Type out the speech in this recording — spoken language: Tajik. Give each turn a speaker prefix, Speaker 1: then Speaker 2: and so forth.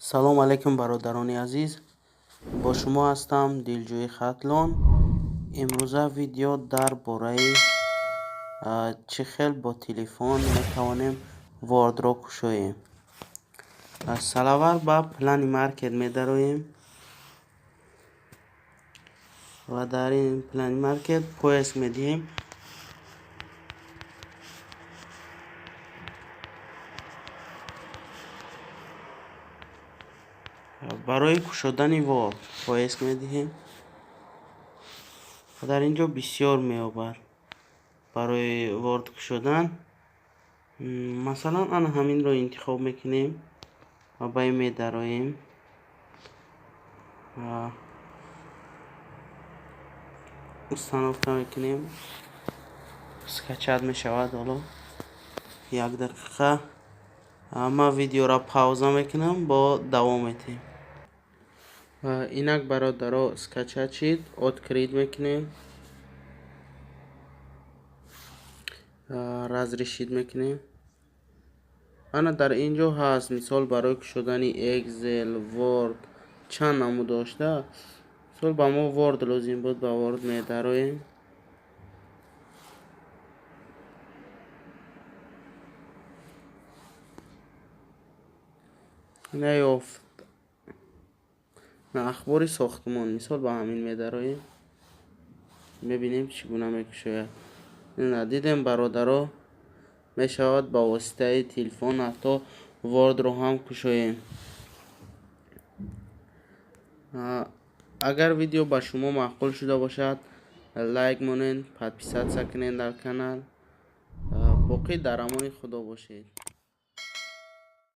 Speaker 1: Салом алейкум, бародарони азиз, бо шумо ҳастам Дилҷӯи Хатлон. Имрӯза видео дар бораи чӣ хел бо телефон метавонем Word-ро кушоем. Сараввал ба Плани Маркет медароем ва дар ин Плани Маркет поиск медиҳем. Барои кушодани Word поиск медиҳем. Дар ин ҷо бисёр меёбад барои Word кушодан. Масалан, ана ҳаминро интихоб мекунем ва ба ин медароем. Установка мекунем. Скачать мешавад ҳоло. Як дақиқа ман видеоро пауза мекунам, бо давом медиҳем. Инак, бародаро, скачать шид, открыть мекунем. Разрешить мекунем. Ана дар ин ҷо ҳаст, мисол, барои кушодани Excel, Word чанд намуд дошта. Мисол, ба мо Word лозим буд, ба Word медароем. Наёфт. Ахбори сохтмон, мисол, ба ҳамин медароем. Мебинем, чӣ гуна мекушояд. Дидем, бародаро, мешавад ба воситаи телефон ҳатто Word-ро ҳам кушоем. Агар видео ба шумо маъқул шуда бошад, лайк монед, подписаться кунед дар канал. Боқӣ дар амони Худо бошед.